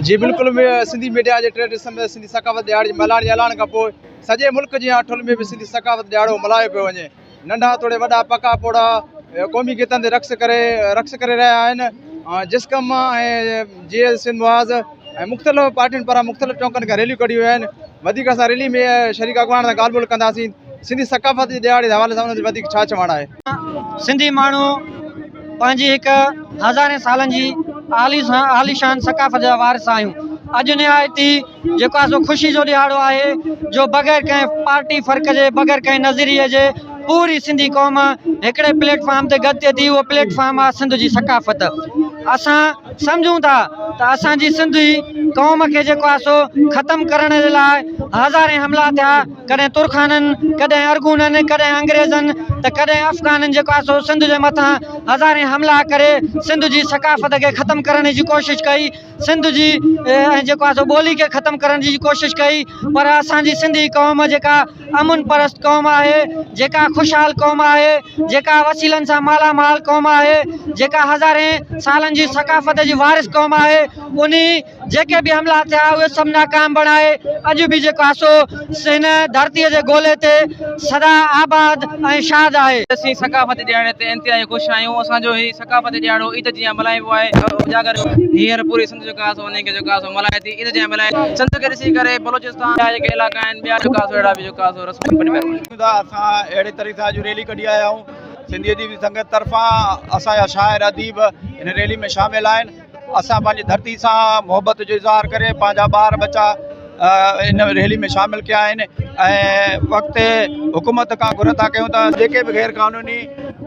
جي بلڪل سنڌي ميڊيا جي ٽي ڊسمبر سنڌي ثقافت ڏهاڙي جي ملهائڻ جي اعلان کان پوء سڄي ملڪ جيان ٺل ۾ به سنڌي ثقافت ڏهاڙو ملهايو پيو وڃي ننڍا توڙي وڏا پڪا پوڙها قومي گيتن تي رقص ڪري رقص ڪري رهيا آهن جسقم ۽ جي ايس سنڌ محاذ ۽ مختلف پارٽين پاران مختلف چونڪن کان ريليون ڪڍيون ويون آهن وڌيڪ اسان ريلي ۾ شريڪ اڳواڻن سان ڳالهه ٻولهه ڪنداسين سنڌي ثقافت جي ڏهاڙي جي حوالي سان انهن جو وڌيڪ ڇا چوڻ آهي. سنڌي ماڻهو پنهنجي هڪ هزارين سالن جي عاليشان ثقافت جا وارث آهيون. اڄ نهايت ئي جيڪو آهي سو خوشي جو ڏهاڙو آهي جو بغير ڪنهن پارٽي فرق جي بغير ڪنهن نظريي جي پوري سنڌي قوم هڪڙي پليٽ فارم تي گڏ ٿئي ٿي اهو پليٽ فارم آهي سنڌ جي ثقافت. اسان سمجهون ٿا ته اسان جي سنڌي قوم کي جيڪو آهي سو ختم ڪرڻ جي لاء هزارين حملا ٿيا. ڪڏهن ترخانن، ڪڏهن ارغونن، ڪڏهن انگريزن ته ڪڏهن افغانن جيڪو آهي سو سنڌ جي مٿان هزارين حملا ڪري سنڌ جي ثقافت کي ختم ڪرڻ جي ڪوشش ڪئي، سنڌ جي ۽ جيڪو آهي سو ٻولي کي ختم ڪرڻ جي ڪوشش ڪئي پر اسان جي سنڌي قوم جيڪا امن پرست قوم آهي، جيڪا خوشحال قوم آهي، جيڪا وسيلن سان مالا مال قوم آهي، جيڪا هزارين سالن جي ثقافت جي وارث قوم آهي انهي جيڪي به حملا ٿيا اهي سڀ ناڪام بڻائي اڄ به جيڪو آهي سو هن ڌرتيء جي گولي تي سدا آباد ۽ شاد آهي. اسين ثقافتي ڏهاڙي تي انتهائي خوش آهيون اسان جو هي ثقافتي ڏهاڙو عيد جيان ملهائبو آهي اجاگر هينئر پوري سنڌ جيڪو آهي سو انهي کي جيڪو آهي سو ملهائي ٿي عيد جيان ملهائي سنڌ کي ڏسي ڪري بلوچستان جا جيڪي علائقا آهن ٻيا جيڪو آهي سو اهڙا به جيڪو آهي سو رسمون پڻ پيا اسان اهڙي طريقي سان اڄ ريلي ڪڍي آيا آهيون سنڌي ادبي سنگت طرفان اسان جا شاعر اديب هن ريلي ۾ شامل آهن اسان پنهنجي ڌرتي سان محبت جو اظهار ڪري پنهنجا ٻار ٻچا ان ريلي ۾ شامل ڪيا آهن ۽ وقت حڪومت کان گهر ٿا ڪيون ته جيڪي به غير قانوني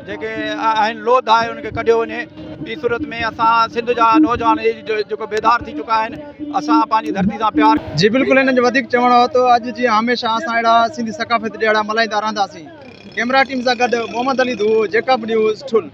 جيڪي آهن لوڌ آهي ان کي ڪڍيو وڃي ٻي صورت ۾ اسان سنڌ جا نوجوان جيڪو بيدار ٿي چڪا آهن اسان پنهنجي ڌرتي سان پيار جي بلڪل هنن جو وڌيڪ چوڻ هو ته اڄ جيئن هميشه اسان اهڙا سنڌي ثقافتي ڏهاڙا ملهائيندا رهنداسين ڪئميرا ٽيم سان گڏ محمد علي ڌوئو جيڪب نيوز ٺل.